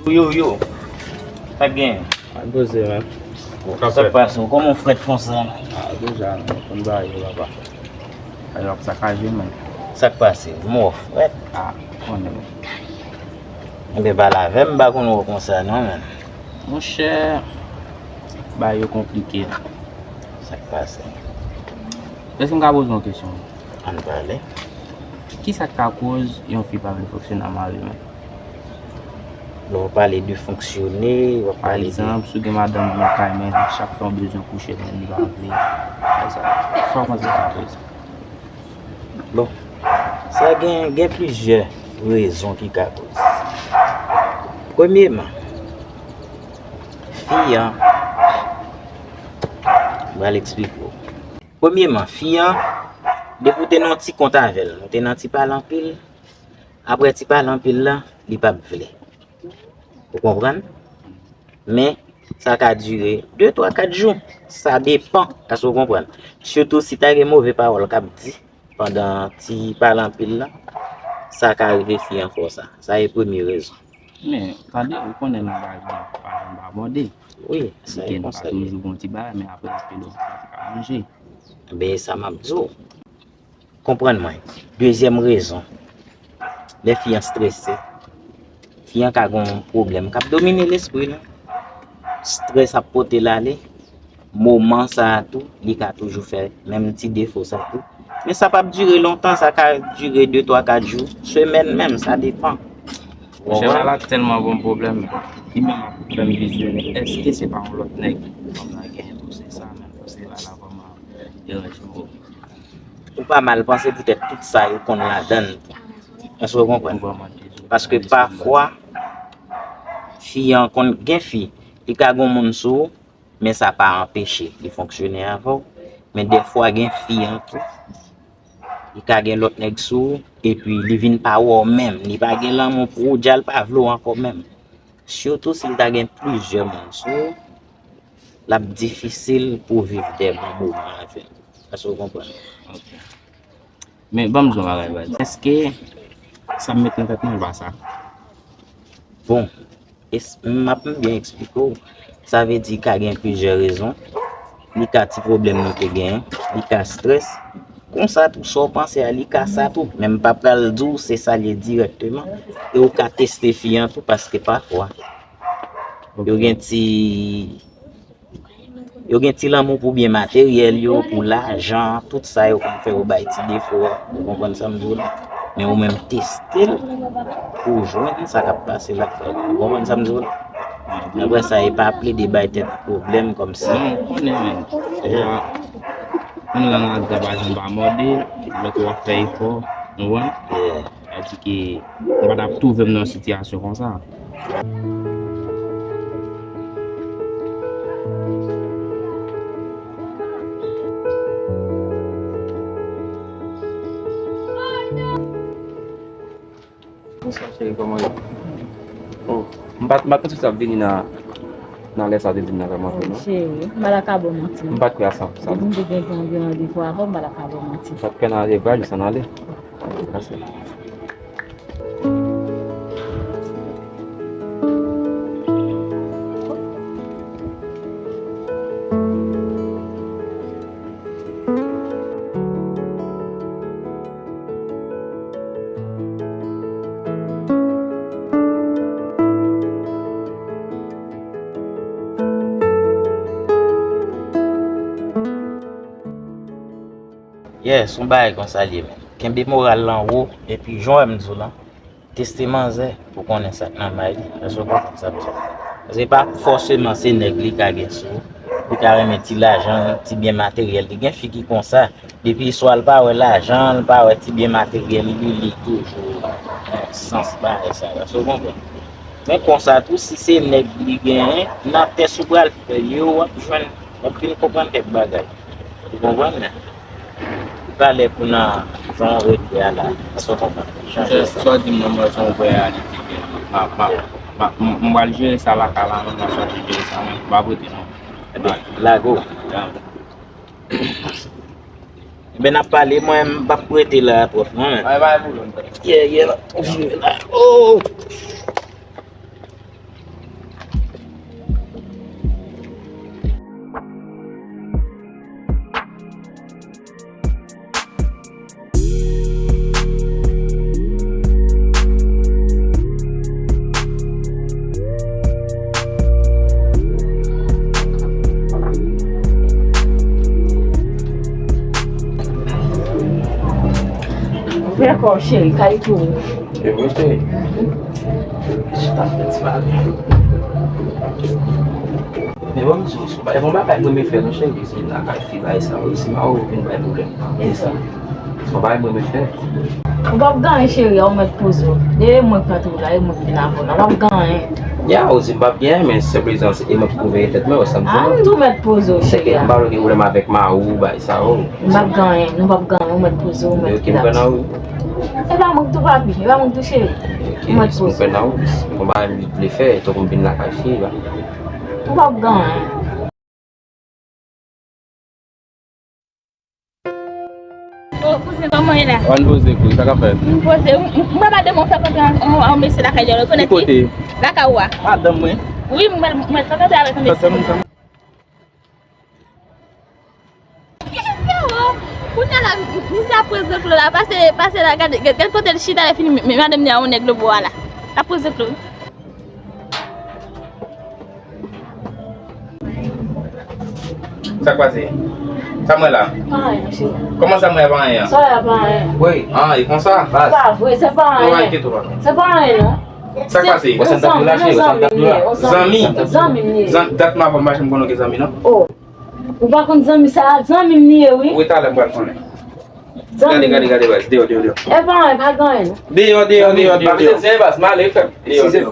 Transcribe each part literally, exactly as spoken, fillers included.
Yo, yo. Sa k gen? Al poze, men. Sa k pase? Kòman w frèt konsa, men? Ah, deja, men, konn bagay yo, papa. Bagay yo ap sakaje, men. Sa k pase? Mò frèt? Ah, konnen, men. Enben, pale avè m, m pa konn wè w konsa, non, men. Monchè, bagay yo konplike. Sa k pase? Èske m ka poze w yon kesyon? Ann pale. Kisa k ka koz yon fi pa vle fonksyone ak mari l, men? Lè w pale de fonksyone, w ap pale de... Pa egzanp, si w gen madanm nan kay, men chak tan w bezwen kouche, men li pa vle. Sa, sa w panse sa ap koze? Bon, sa gen, gen plizyè rezon ki ka koz. Premyeman, fi an, m pral eksplike w. Premyeman, fi an, depi w te nan yon ti kont avè l, nou te nan ti pale anpil, apre ti pale anpil la, li p ap vle. Ou konprann? Men, sa ka dire de, twa, kat jou. Sa depann, èske w konprann? Sitou si ta gen move pawòl k ap di pandan ti pale anpil la, sa ka rive fi an fè w sa. Sa e premye rezon. Men, tande, ou konnen nan bagay la, pa janm pa mòde. Wi, sa e konsèy. Gen pa toujou bon ti bagay, men apre anpil, ou ka manje. Enben, e sa m ap di w. Konprann mwen. Dezyèm rezon, lè fi an strese, fi an ka gen yon pwoblèm k ap domine lespri l. Strès ap pote l ale. Moman sa a tou, li ka toujou fè menm ti defo sa tou. Men sa p ap dire lontan, sa ka dire de, twa, kat jou, semèn menm, sa depann. Monchè, bagay la tèlman bon pwoblèm, li menm ap fè m vizyone. Èske se pa yon lòt nèg fanm nan genyen tou, se sa menm, paske bagay la vrèman deranje m. Ou pa mal panse poutèt tout sa yo konn ladan l. Èske w konprann? Paske pafwa, fi an konn gen fi, li ka gen moun sou ou, men sa pa anpeche li fonksyone avè w. Men dèfwa gen fi an tou, li ka gen lòt nèg sou ou, epi li vin pa wè w menm, li pa gen lanmou pou ou, dja l pa vle w ankò menm. Sitou si l ta gen plizyè moun sou ou, l ap difisil pou w viv de bon moman avè l. Èske w konprann? Ok. Men, ban m di w yon bagay, baz. Èske sa m met nan tèt mwen, e pa sa? Bon, es-, m ap byen eksplike w. Sa vle di, ka gen plizyè rezon. Li ka ti pwoblèm nou te genyen. Li ka strès. Konsa tou, sa w panse a, li ka sa tou. Men m pa pral di w se sa l ye dirèkteman. E w ka teste fi an tou, paske pafwa, yo gen ti Yo gen ti lanmou pou byen materyèl yo, pou lajan, tout sa yo konn fè yo bay ti defo a. Ou konprann sa m di w la? Men ou menm teste l pou w jwenn sa k ap pase lakay ou. Ou konprann sa m di w la? Apre sa, e pa plede bay tèt ou pwoblèm kòmsi. Non, ou konnen, men. Deja, youn nan ladan pa janm pa mòde, lòt ou ap fè efò, ou konprann? Yeah. Sa di ke m pa t ap twouve m nan yon sitiyasyon konsa. Bonswa, cheri, kòman w ye? Oh, m pa, m pa t panse w t ap vini nan, nan lè sa w te di m nan vrèman vre, non. Cheri, m pa ta ka ba w manti, non. M pa t kwè a san pou san. Depi m te gen, gen yon randevou avè w, m pa ta ka ba w manti. M pa t kwè nan randevou a, jis ann ale. Mèsi. Yeah, se yon bagay konsa l ye, men. Kenbe moral lan wo, epi jan w wè m di w lan, teste manzè pou konnen sa k nan may li. Èske w konprann sa m di w? Paske pa fòseman se nèg li ka gen sou ou. Li ka renmen ti lajan l, ti byen materyèl li. Gen fi ki konsa, depi swa l pa wè lajan l, pa wè ti byen materyèl li, li toujou nan sans bagay sa yo. Èske w konprann? Men konsa tou, si se nèg li genyen, nan tès ou pral fè yo, w ap jwenn, w ap vin konprann kèk bagay. Ou konprann? Li pa lè pou nan jan w rete a la. Èske w konprann? Chanje sa. Sa w di m nan mwen, jan w wè a, li te byen. M, m, m, m, m, m pral jere sa lakay la, menm nan chanje jere sa, men m p ap rete non. Ebyen, lage w. Ya. Ebyen, n ap pale, mwen, m p ap rete la twòp non, men. Ay, pa gen pwoblèm. Yeah, yeah, la. Ou vire la. Oh! Dakò, cheri, kay tou. E vre, cheri. Chita fè ti bagay. Men bon, m di w, se yon bagay mwen renmen fè, non, cheri. Se lakay fi, bagay sa yo, se mari w vin bay pwoblèm. E sa. Se yon bagay mwen renmen fè. Ou p ap ganyen, cheri, a, ou mèt poze w. E mwen k pran tou la, e mwen k vin avè w la. W p ap ganyen. Ya, ou di m p ap ganyen, men se prezans e mwen k pou veye tèt mwen, ou sa m di. A, m di w mèt poze w, cheri. Se ke m pa vle gen pwoblèm avèk mari w, bagay sa yo. M p ap ganyen, nou p ap ganyen, ou mèt poze w, ou mèt rilaks. Ok, m pran nan ou. E pa mwen k tou papi, e pa mwen k tou cheri. Ok, ou mèt poze w. M pran nan ou. Bon, bagay m vle fè, tankou m vin lakay fi, ba. Ou p ap ganyen. O, kouzen, kòman w ye la? Ann poze kou, sa k ap fèt? M poze. M, m, mwen pa demen w fè kontre an, an, an mesye lakay li a, ou rekonèt li? Ki kote? Lakay ou a. Madanm mwen? Wi, mwen, mwen fè kontre avèk an mesye. Sa, sa, sa. Frero, kounye a la, misye ap pran zoklo la, pase, pase la, gade, gade, gade kote l chita, lè fini, men, men madanm li a, yon nèg lòtbò a la. L ap pran zoklo. Sa k pase? Sa m wè la? Pa anyen, cheri. Kòman sa m wè pa anyen an? Sa w wè a pa anyen. Wi. An, e konsa? Se pa vre, se pa anyen. Se pa anyen, non. Sa k pase? Wè sa m t ap di w la, cheri, wè sa m t ap di w la. Zanmi? Zanmi m ye. Zan-, dat m avè w m pa janm konnen w gen zanmi, non. O. Ou pa konn zanmi sa a? Zanmi m li ye, wi. Wi, talè m pral konnen. Zanmi. Gade, gade, gade, baz. Deyò, deyò, deyò. E pa anyen, pa gen anyen, non. Deyò, deyò, deyò, deyò, deyò. Baz, m ale, frè m. Deyò, deyò.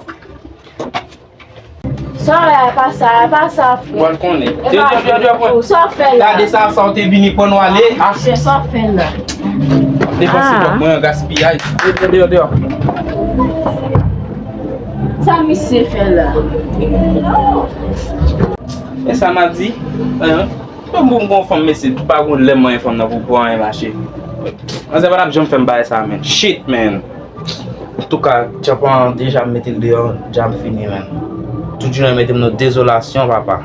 Sa w wè a pa sa, a pa sa, frè. Mwen konnen. Deyò, deyò, deyò, deyò, frè. Sa w fè la? Gade sa, sa w te vini pran nou ale. A, chè, sa w fè la? Depanse kòb mwen an gaspiyaj. Deyò, deyò, deyò. Sa misye fè la? E sa m ap di? Hein? Bon, bon, bon, fanm, mesye, pa gon lè mwen fanm nan pou, pou anyen mache. Manzè pa t ap janm fè m bagay sa, man. Shit, man. Antouka, tyanpan an deja mete l deyò, dja m fini, man. Tout jounen mete m nan dezolasyon, papa.